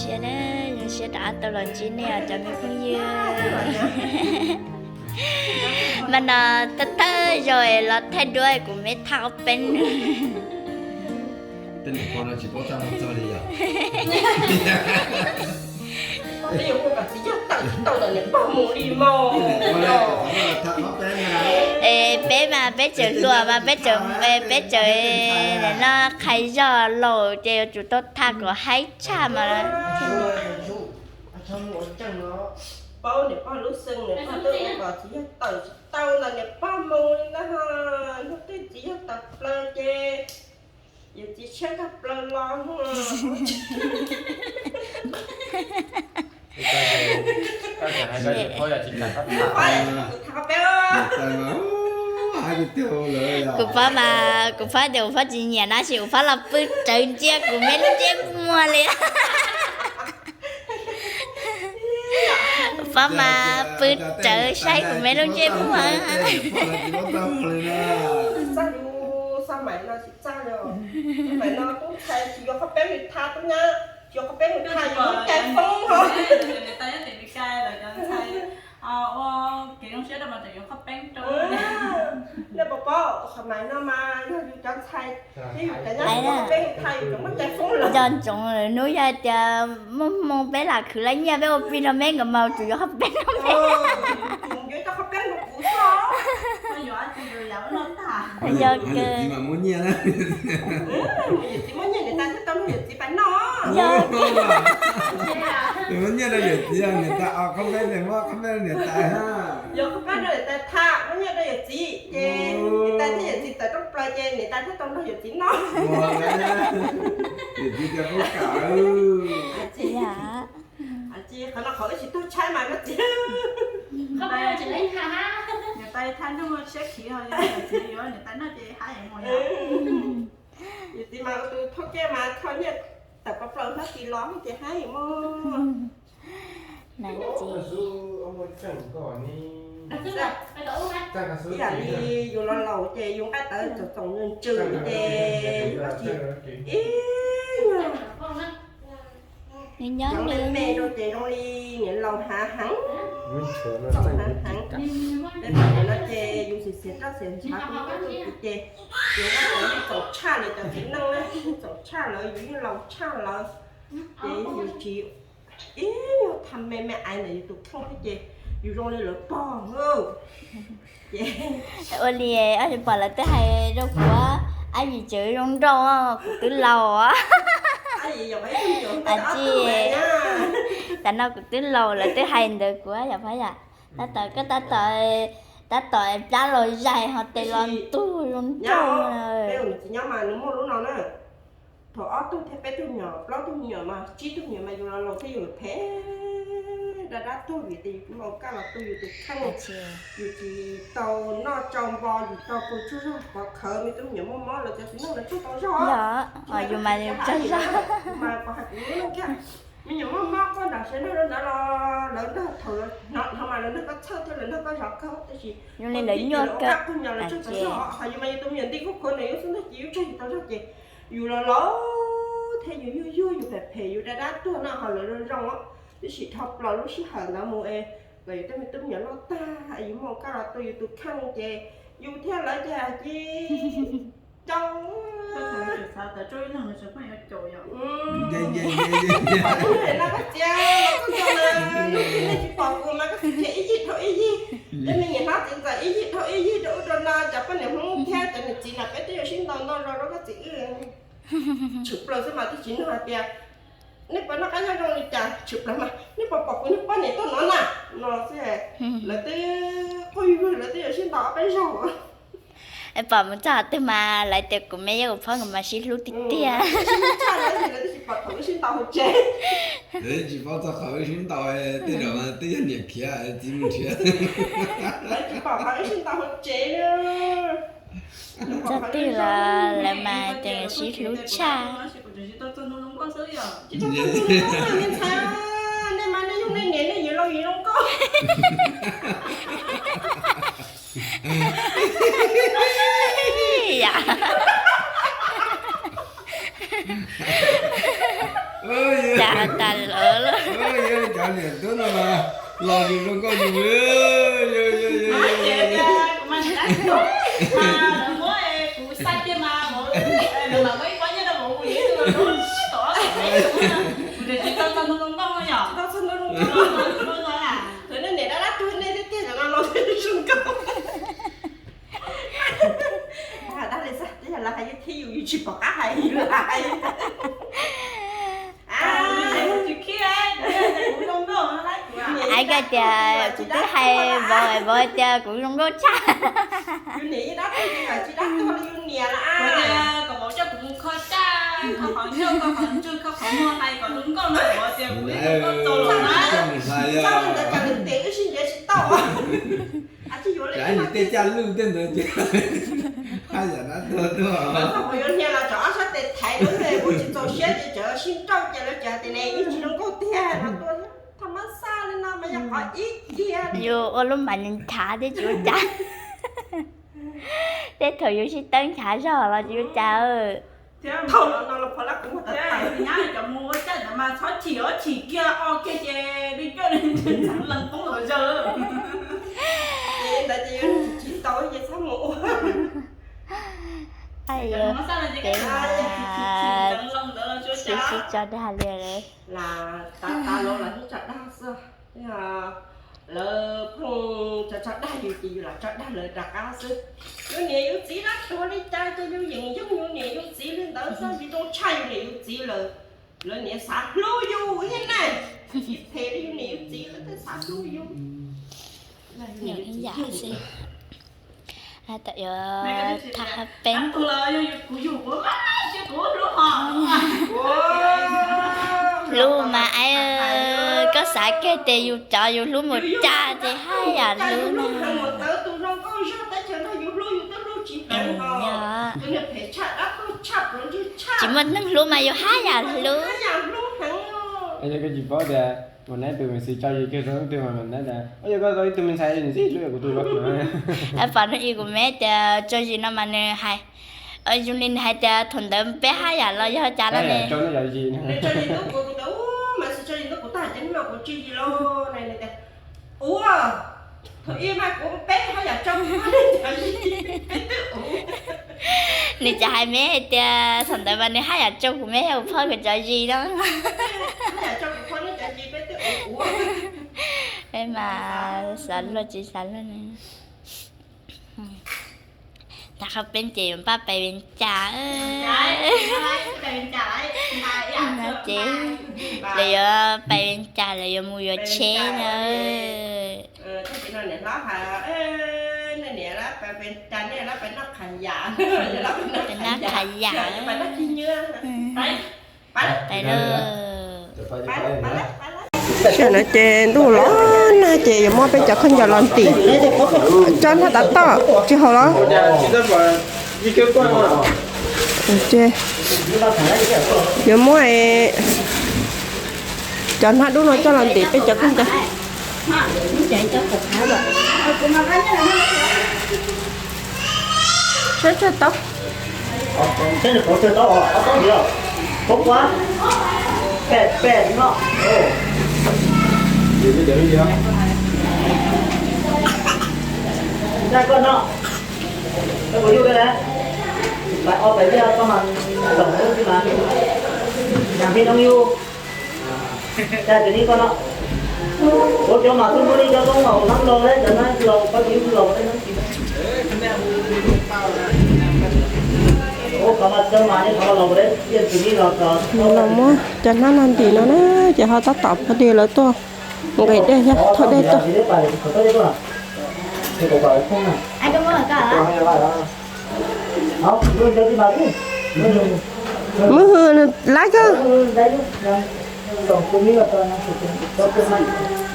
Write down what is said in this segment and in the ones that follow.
Zoo siab na, zoo siab rov qab tau los ntsib nej os cov me phooj ywg. Mas no thawj thawj zaug los thaij duab kuv me thaj ob peb nws. Es peb mas peb tseem hluas mas peb tseem, peb tseem no qhais zog laus ces yuav tsum tau thaj kom haib tshaj mas. Paub niam pog lub xeem, niam pog twb ua kom txiv yawg tawm tsis tau ntawm niam pog mus li na. Hnub twg txiv yawg tawm plaws ces yawm txiv tshiab tawm plaws los. Kuv pab mas, kuv pab tias kuv pab tsis nyiam na, sis kuv pab los pw rawv ntsiab kuv me lub ntsiab muag li. Kuv pab mas pw rawv saib kuv me lub ntsiab muag. Xab lub xab maim no tsis txaj li. Xab maim no tub ntxhais tsis yuav qhov peeb li tha tub nyab, tsis yuav qhov peeb li tha yuav muab cai foob ho. Nej puas paub xab maim no mas yog yus cov ntxhais, yus cov nyab tsis yuav qhov peeb li tha yus yuav muab cai foob lawm. Nco ntsoov lawm hnub yog tias muaj hmoo peb lam khwv laj nyiaj peb ua plig rau meb nkawd mas tsum yuav qhov peeb rau meb. Yuav coj qhov peeb rau kuv xwb. Yog kawg. Yawm txiv muab nyiaj niam tais thiaj tau nrog yawm txiv pais noj. Yog. Muab nyiaj rau yawm txiv, niam tais qhov peeb, muab qhov peeb niam tais ha. Yog qhov peeb rau niam tais tham, muab nyiaj rau yawm txiv ces niam tais thiab yawm txiv tawm rooj plaws ces niam tais thiaj tau nrog yawm txiv noj. Yawm txiv tias qub kam. Qhov no qhov wb tsis tau tshaib mas koj txiv. Niam tais thaj nrog siab khiv ho yog niam tais noj ces haj yam mus. Yawm txiv mas tus thauj kiaj mas thauj nyiaj tawm plaws hnab tis los ces haj yam mus. Ib yam li yus los laus ces yus nqaij tawv txoom txoom ntsws ces yus tsis ib nyuag nyob me me rau ces zoo li niam laus hav heev, txoom hav heev. Peb pom niam no ces yus xiam xiam roj xiam ntshav kuv koj tus kwv ces yus nqaij tawv yeej txoom tshaj lawv cov txiv neej na, txoom tshaj lawv, yus yeej laus tshaj lawv. Ces yus tsis ib nyuag tham me me ais ntawm yus tus kheej thiab ces yus zoo li lawv pog. Ces ua li, pom lawv twb hais rau kuv, ab yim tseem zoo nraug, kuv twb laus. Tam no kuv twb laus lawv twb hais ntawd kuv yom phab yom. Tab tom koj tab tom, tab tom plab los zais ho tes los ntug zoo nraug. Peb ua niam txiv nyob mas nws muaj lub no na. Thaum ob tug thiab peb tug me nyuam, plaub tug me nyuam mas tsib tug me nyuam mas yus los laus thiab yus phem dab dab tuag vim tias yus twb mus kaj los tu yus tus kheej, yus tsis tau noj tsau npo, yus tau pw tsaug zog pov khawv, me tub me nyuam muaj mob lawv cov txiv neej lawv tsaug tau zog. Yus mas tsaug zog. Mas pov hais kuv lub neej kiag, me nyuam muaj mob koj nram siav nrog rau ntawd los lawv nrog thaum no mas lawv nrog koj txhawj thiab lawv nrog koj zov kawg tab sis zoo li lawv nyuaj kawg. Qag qug nyos lawv tsaug tau zog, ho yus mas yus tus me nyuam nti kuj khuav nws yus xub ntiag ces yus tsag yus tau zog ces yus los laus thiab yus yuag yuag yus phem phem yus dab dab tuag no ho lawv zoo zoo. Tab sis dhau plaws lub sij hawm ntawd mus es kom yus tej me tub me nyuam loj tag es yus mus kaj los tu yus tus kheej ces yus thiab lawv ces ci cau. No koj txiv, koj txiv, nej tsis pom kuv mas koj txiv thiaj ib yig dhau ib yig, tej me nyuam hlob txiv ntxawm ib yig dhau ib yig rau ub rau no, cov poj niam Hmoob thiab cov niam txiv no peb twb yuav sib ntaus ntaus zog rau koj txiv wb. Tshwm plaws xwb mas twb tsis nug hais tias nej puas noj qab nyob zoo li cas, tshwm plaws mas nej puas pom kuv niag poj niam tuaj no na, no xwb. Lawv twb quaj yuag yuag lawv twb yuav sib ntaus ob peb zaug. Pom mus txog qhov twg mas lawv tias kuv me yog kuv phob nkawd mas sib hlub tiag tiag. Lawv twb tsis pom thaum wb sib ntaus hauv tsev. Lawv twb tsis paub txog qhov wb sib ntaus, tej zaum mas twb yog niam khiav txiv mus nrhiav. Lawv tsis pom qhov wb sib ntaus hauv tsev. Mus txog twg los lawv mas tias sib hlub tshaj. Nej mas nej yug nej niam nej yim laus yim zoo nkauj. Yam. Tas lawm. Cov niam tub no mas los yus zoo nkauj yus. Dag li xwb, twb yog lawv hais yus thiab yus, yus tsis pom qab hais yus lawm. Hais koj tias kuv twb hais vauv, vauv tias kuv zoo nkauj tshaj. Yus niam ib dab tuag, yus tsis dab tuag li yus niam lawm. Kom vauv coj kuv mus kho caj, kho qhov ncauj, kho qhov ntswg, kho qhov muag, hais kom zoo nkauj no, vauv tias kuv zoo nkauj txaus los na. Ntawd cas nws tes wb sib ntiav tsis tau. Cas nim tej caj lwj tej ntawd ces haj yam dab tuag tuaj. Txog kuv yuav hnia los tsam ob sab tes thaiv lub, kuv tsis txaus siab ces tseem sib nrauj ces lawv cas tias ne ib tsis zoo nkauj tiag no tuaj. Thaum mab xaj li no mas yog qhov ib kiag. Yus ua lub mas nchav thiab tsis ua cas. Tej thaum yus sib tawb nchav zog los tsis ua cas. Thaum no los pov lab kuv mus tas tas. Nyab cov mus ua caj ntawd mas txhob chim, ob chim kiag o kiag ces dub coj li lees poob los zaws. Ces ntawd ces yuav chim tau ces txhob mus ua. Peb mas sib sib tso dag li lawm. Lam tas tas los los sib tso dag xwb. Lawv pheej tso tso dag yus ces yus lam tso dag lawv rov qab xwb. Yus niam yus txiv dab tuag li cas ces yus yeem yoog yus niam yus txiv li ntawd xwb, yus zoo tshaj yus niam yus txiv lawm. Lawv niam xav hlub yus thiab ne, phem li yus niam yus txiv lawv thiaj xav hlub yus. Ib yam xwb. Yuav thaj hab peeb. Hlub mas, koj xav kiag tias yus cov yus hlub mus cas ces haj yam hlub na. Tsis muaj neeg hlub mas yus haj yam hlub. Yog koj tsis paub tias mus nab tus me ntxhais tso zis kiag rau leej twg mas mus nab tias, yog koj tau ib tug me ntxhais nws txij hlub kuv tus. Pom nws i kuv me tias tso zis no mas nws hais, zoo li nws hais tias thaum ntawd peb haj yam los yog cas los ne. Ua, thaum ib mas kuv peb haj yam tso kuv phob cov zis, peb twb ua. Nws cov hais me hais tias thaum ntawd mas nws haj yam tso kuv me thiab kuv phob kuv cov zis no. Peb mas xav luaj tsis xav luaj ne. Thaj hab peeb ces yuav npaj pais Vees Cas. Ces lawv yuav pais Vees Cas, lawv yuav mus yuav tsheb na. Pais noj qhav yam. Pais lawm. Tam sim no ces ntuj los nag ces yuav muab peb cov khaub ncaws los ntim, coj hnab tav toj tsis haum los. Yuav muab cov hnab dub no coj los ntim peb cov khaub ncaws. Sab tsag tau. Los muab cov hnab no ntim no na, ces ho tab tom pog dej lawv tuaj nqis dej thiab thauj dej tuaj. Mub hw laib kawg.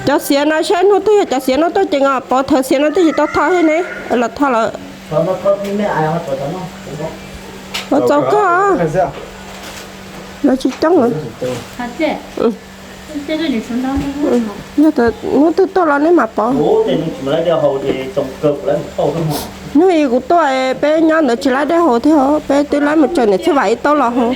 Cov xiav no saib hnub twg yog cov xiav no tuaj ceev os, pov thawv xiav no twb tsis tau thauj thiab ne, los thauj lawm. Los txaus kawg, lawv tsis coob lawm. Yog hnub twg tuaj los neb mam pov. Hnub ib kuv tuaj peb nyob ntawd tsis laib dej haus thiab, peb twb laib mus tsaws niam txhiaj vam ib taub los haus.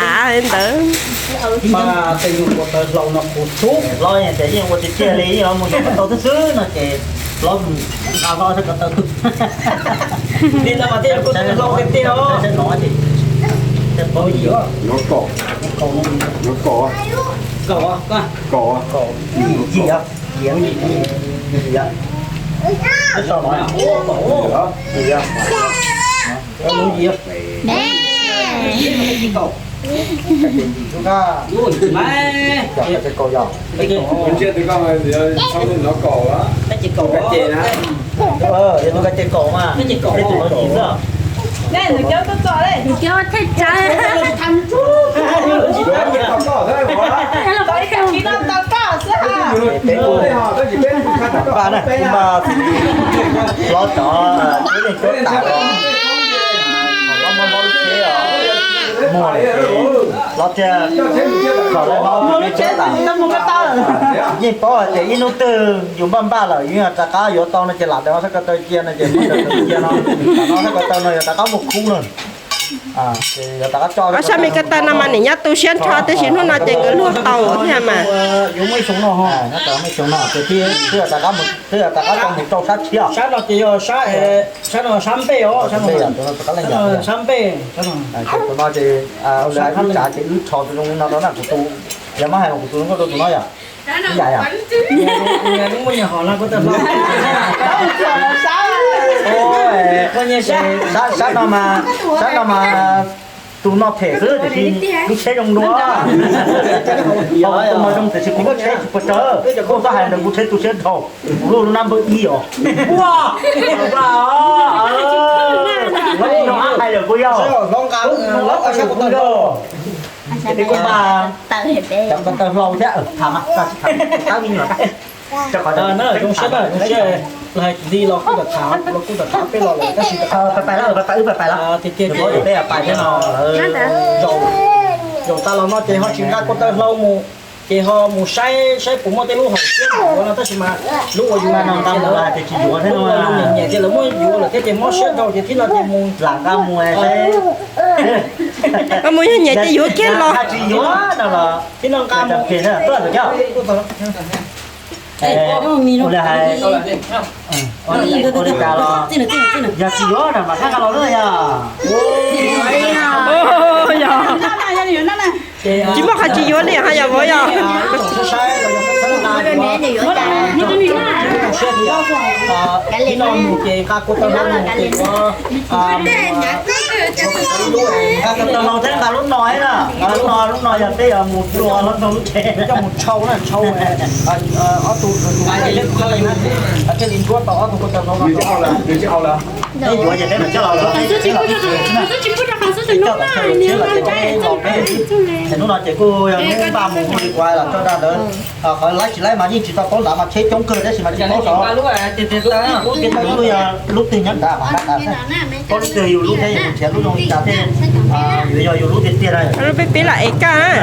av ntawd. Mas tej nyuag ko taw hlau no qhuav xub hlob tias yeej ua tiag tiag li, yeej los mus yuav ko taw xwb xwb no ces hlob mus nqa hlob sab ko taw. Li no mas tej nyuag ko taw hlau tiag tiag os. Nuav kaum, nuav kaum, kaum, kaum, yim, yim, yim, yim, Ua ntsia twb koj, ua ntsia twb koj, nov kaum, tus kab ces kaum mas, peb tus no yim xwb. Nws cov thej tsav. Peb kuj npaj na, kuj npaj hlob cov tib neeg cuab tam os, hlob muab hlob lub tsheb os, muag ces hlob thiaj txhom lawv hlob lub tsheb cuab tam. Yeej paub hais tias ib hnub twg yus npaj npaj lawm yus yog rov qab yuav tau no ces lam daws sab ko taw cia no ces muab daws cia no, tam no sab ko taw no yog rov qab muaj khub na. Ces yog rov qab coj sab me ko taw no mas nim nyob tu siab nrho tab sis hnub no ces nkawd luag tau thiab mas. Yuav muaj ib xyoo no, nyob tau muaj ib xyoo no ces twb yog rov qab mus, twb yog rov qab tau mus rau sab tshiab. Sab no ces yog sab, sab no sab npej os, sab npej, sab npej. Tus no ces lawv ib tsav ces wb rho tus zoo li no rau na kuv tus, yog muab hais mas kuv tus zoo nkauj rau tus no yom. Ib yam yom. Muaj nyuag hom no kuv tau hlo. Sab no mas, sab no mas tus no phem xwb tiam sis lub tsheb zoo dua. Tus no zoo tiam sis kuv lub tsheb tsis puas tsawg. Koj txhob hais ntawd kuv tsheb tu siab dhau. Kuv lub lub nab npawb ib os. Ua, ua, ua, no hais lawm kuv yog. Kuv mas cov ko taw hlau thiab tham mas, tham, tham me nyuam. Zoo siab na, zoo siab, los hais li los kuj tham, los kuj tham peb los lawm tab sis pais, pais, pais, pais, pais, pais thiab no lawm. Zaum tas los no ces ho tsis nqa ko taw hlau mus, ces ho mus saib saib puas muaj tej lub hauv siab ua no tab sis mas lub uas yus nqa mus ces lawv, lub uas yus nyiam nyiam ces lawv muab yuav lawm thiab ces mob siab dhau ces thiab no ces mus lam nqa mus saib. Mus yog nyiam ces yuav kiag los. Tsis yuav no los thiab no nqa mus. Ua li hais, ua li cas los yog tsis yuav na mas sab nqa los lawm yog. Tsis muaj qhov tsis yuav li hos yog vauv yog. Nqa ko taw hlau thiab nqa lub no thiab na, nqa lub no, lub no yog peb yuav mus tua hlob nraug lub tsev coj mus tshau na, tshau ob tug thiaj li ntsuab tau ob tug ko taw hlau no. Peb yuav ces peb mam coj los, peb coj tom chaw los tsheb los ces peb los peb, hnub no ces kuj yog hnub npaj mus ua li kuv hais los tso dag ntawd. Qhov laib tsis laib mas yeej tsis tau paub ntawd mas tsheb coob kawg tab sis mas tsis paub xyov lub twg yog lub twg nyob ntawd mas nqa ntawd xwb. Paub lub twg yus lub thiab yus nrhiav lub zoo li cas thiab, yuav yog yus lub tiag tiag na. Lub peb peb lam ev kaj.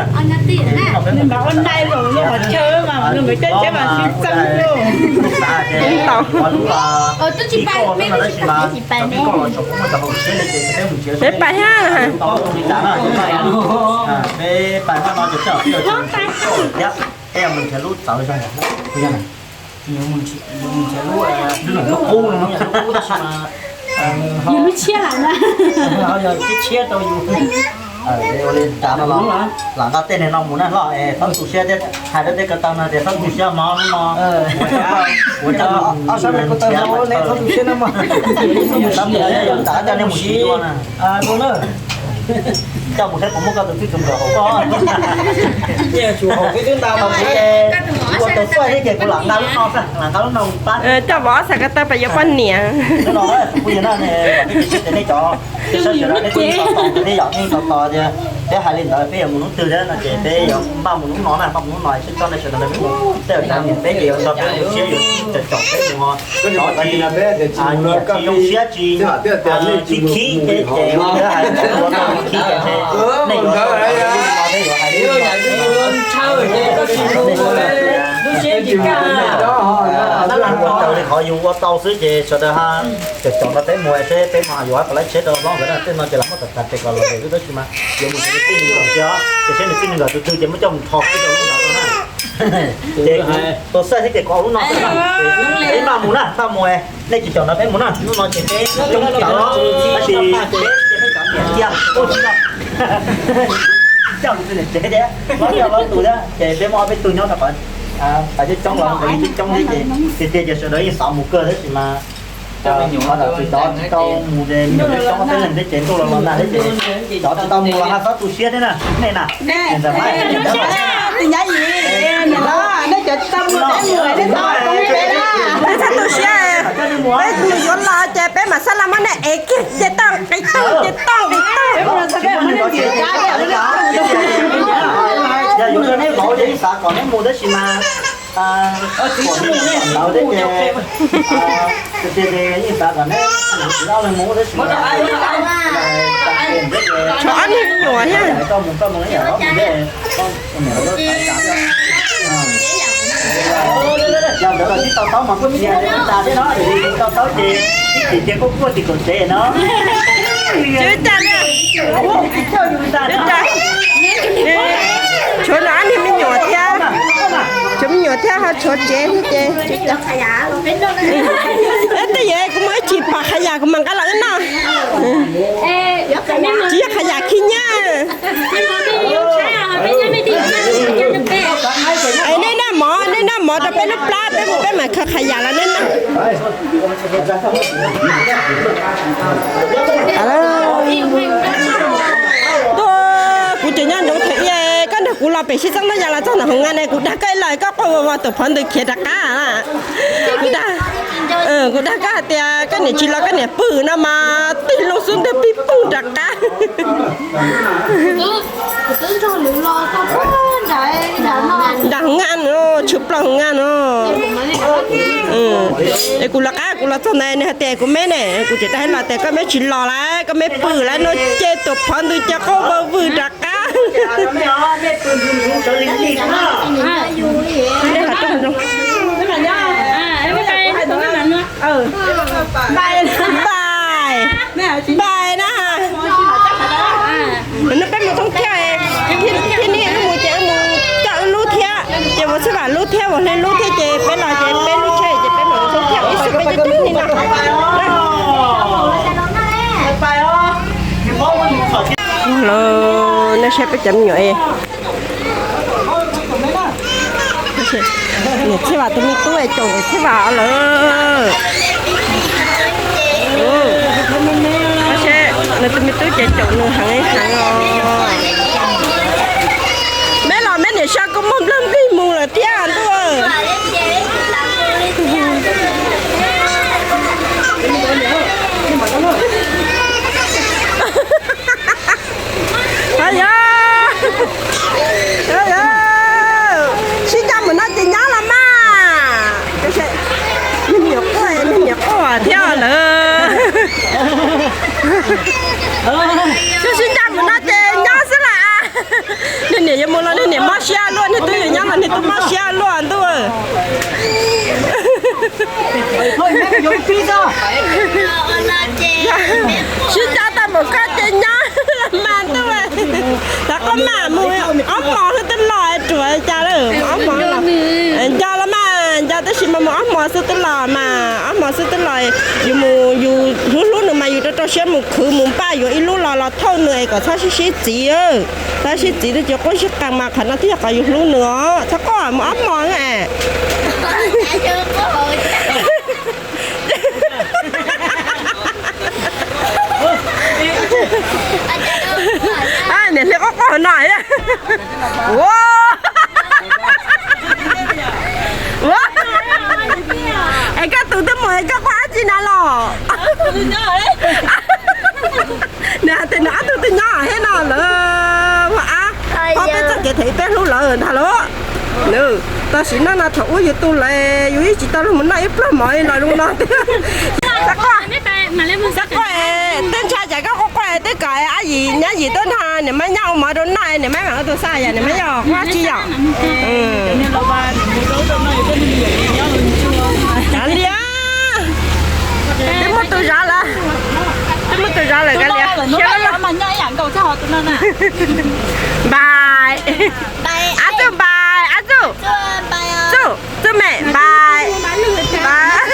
Tab sis mas peb pais thiab. Peb pais no ces peb mus nrhiav lub txawv zoo na. Mus nrhiav lub, lub qub no, lub qub tab sis mas yog lub tshiab lawm na, yog tshiab tshiab rau yus. Ua li cas no los lam nqa tej neeg no mus na hlob es txhob tu siab thiab, hais rau tej ko taw no tias txhob tu siab mog hnub no. Ua cas ob sab ko taw no ne txhob tu siab na mog. Coj nej mus siv dua na. Coj mus saib puas muaj koj tus txij tus nkawm haum koj. Ua tau xwb ces kuv lam nqa lub no, lam nqa lub no mus pab. Coj vauv ob xav ko taw pab yuav poj niam. Hnub no kuv yog no, nej cov sawv daws nej kuj yeej tos tos, nej yom nej tos tos tias peb hais li ntawd peb yuav mus hnub twg thiab no ces peb yuav npaj mus hnub no na, npaj mus hnub no seb coj nej sawv daws mus. Tej zaum cov niam peb ces yuav tso peb zoo siab, yuav caum caum peb mus ho. Cov tsis nyiam tsis zoo siab tsis, tsis khib ces hais ua tau khib ces nej yuav tau, nej yuav hais li no, ua raws li qhov yus ua tau xwb ces sawv daws ha. Caum caum no peb mus seb peb mas yuav puas laib tsheb rau hlob nkawd na, tej no ces lam muab tas tas tes kom los lawm xwb tab sis mas yuav mus tsev tij nkawd thiab, ces seb nws tij nkawd tus twg ces muab coj mus rho kiag rau lub ntawd na. Ces tus xaj thiab ces kom lub no xwb na. Peb npaj mus na, npaj mus, nej caum caum no peb mus na, hnub no ces peb coob coob tab sis peb cov niam txiv kuj tsis yog coj mus tus niam tsev thiab, hlob coj hlob tus thiab ces peb muaj ob peb tug nyob rau qhov, pais coob coob los coob coob thiab ces tiag tiag ces sawv daws yeej xav mus kawg tab sis mas cov tsis tau mus ces me nyuam coob coob peb leeg thiab ces ntuj los los nag thiab ces cov tsis tau mus los ha txhob tu siab thiab na nej na. Txhob tu siab, peb tus yuav los ces peb mam xab la muab nej ev kiag ces tau nqis tau ces tau nqis tau. Yog yuav rau neb vauv ces yeej xav kom neb mus tab sis mas ntawd thiab ces tiag tiag ces yeej xav kom neb mus tsis ob leeg mus tab sis mas tshuav ob niag me nyuam thiab. Koj mus koj mus ib yam li mus thiab. Yog ntawd los tsis to taub mas kuj tsis tas thiab no, tsis to taub ces ib chim ces kuj kuaj tim kaum tsev no. Tshuav no ob niag me nyuam thiab, tshuav me nyuam thiab ho tshuav tsev thiab ces. Tej yam kuv muaj ib chim pom qhov yam kuv mam nqa los wb noj. Tsis yog qhov yam khib nyiab. Nej noj mov, nej noj mov rau peb lub plab, peb mus peb mam khaws qhov yam los nej noj. Pem sib txeeb no yog los txog ntawm hoo nqa ne, kuv dag koj ib los koj quaj vag vag tus phov ntws khiav rov qab. Kuv dag, kuv dag koj hais tias koj niam tsis los koj niam pw no mas tig loo xub ntiag pib poog rov qab. Nram hoo nqa no, tshwm plaws hoo nqa no. Es kuv lawv qab kuv los txog ntawd nws hais tias kuv me ne, kuv tseem dag los tias koj me tsis los lawm, koj me pw lawm no ces tus phov ntws ces quaj vag vwg rov qab. Npais, npais na. Nws peb mus thoob thiab, thiab ne wb mus ces wb mus coj wb lub thiab, ces mus xwb vam lub thiab mus hle lub thiab ces peb los ces peb lub tsheb ces peb mus thoob thiab ib xwb peb coob coob li no. Los nej saib peb cov me nyuam es. Niam Txhij Vam tus me tub es caum niam Txhij Vam lawm. Nws tus me tub ces caum nws heev heev os. Meb los meb niam sab kua muag nplawg nplig mus lawm thiab ntuj. Yog, sib coj mus no ces nyob los mas. Niam quaj, niam quaj thiab lawm. Sib coj mus no ces nyob xwb las. Niag niam yuav mus los niag niam mob siab luaj, niag tub yuav nyob los niag tub mob siab luaj ntuj. Sib coj tau mus koj ces nyob los mas ntuj. Thaum koj mam mus ob hmos xwb twb los ruam cas lawm, ob hmos los. Nco los mas nco tab sis mas mus ob hmos xwb twb los mas, ob hmos xwb twb los. Yus mus yus hlub hlub nws mas yus rau rau siab mus khwv mus npaj yuav ib lub los los thauj nws es kom txhob sib sib txiv. Txhob sib txiv twb tsis quaj sib qees mas qhov no twb yog qhov yus hlub nws os, txhob quaj mus ob hmos na. Niam hli quaj quaj no. Es koj tus twb mus es koj quaj dab tsi na los? Nws hais tias nws ob tug twb nyob thiab no lawm. Ua ab, peb txoj kev them peb hlub lawm ntag lauj. Tam sim no no thaum ub yus tu lawm yus ib tsis tau luag mus noj ib pluag mov li los zoo no tiag. Xav quaj, xav quaj, twb ntshai tsam koj quaj quaj twb kom ab yim nyab yim tuaj nrog niam mab nyob ua mov rau noj, niam mab mam ua tus xaj yom, niam mab yog quaj tsi yom. Kav liam, twb muaj tus zov lawm, twb muaj tus zov lawm kav liam. Npais, ab txuj npais, ab txuj, txuj, txuj me npais, npais.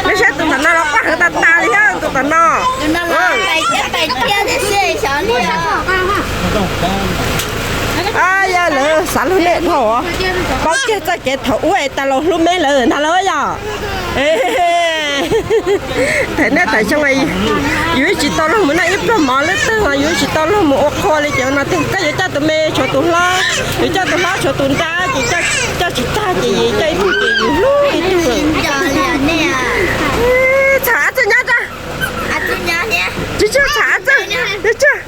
Nej saib tus ntawm no los quaj heev tas tas li thiab tus ntawm no. Yog lawv xav lug nej dhau, paub kiag txoj kev thaum ub es tas laus hlub meb lawm ntag lauj yom. Them nej tham xyoo, yus ib tsis tau luag mus noj ib pluag mov lub twg, yus ib tsis tau luag mus ua qhua li ces no tiag koj yuav coj tus me tshuav tus hlob, yuav coj tus hlob tshuav tus nrab ces coj tsis tag ces coj ib tug ces yus hlub ib tug. Txham ab txuj nyob, tsis txham ab txuj, tsis txham.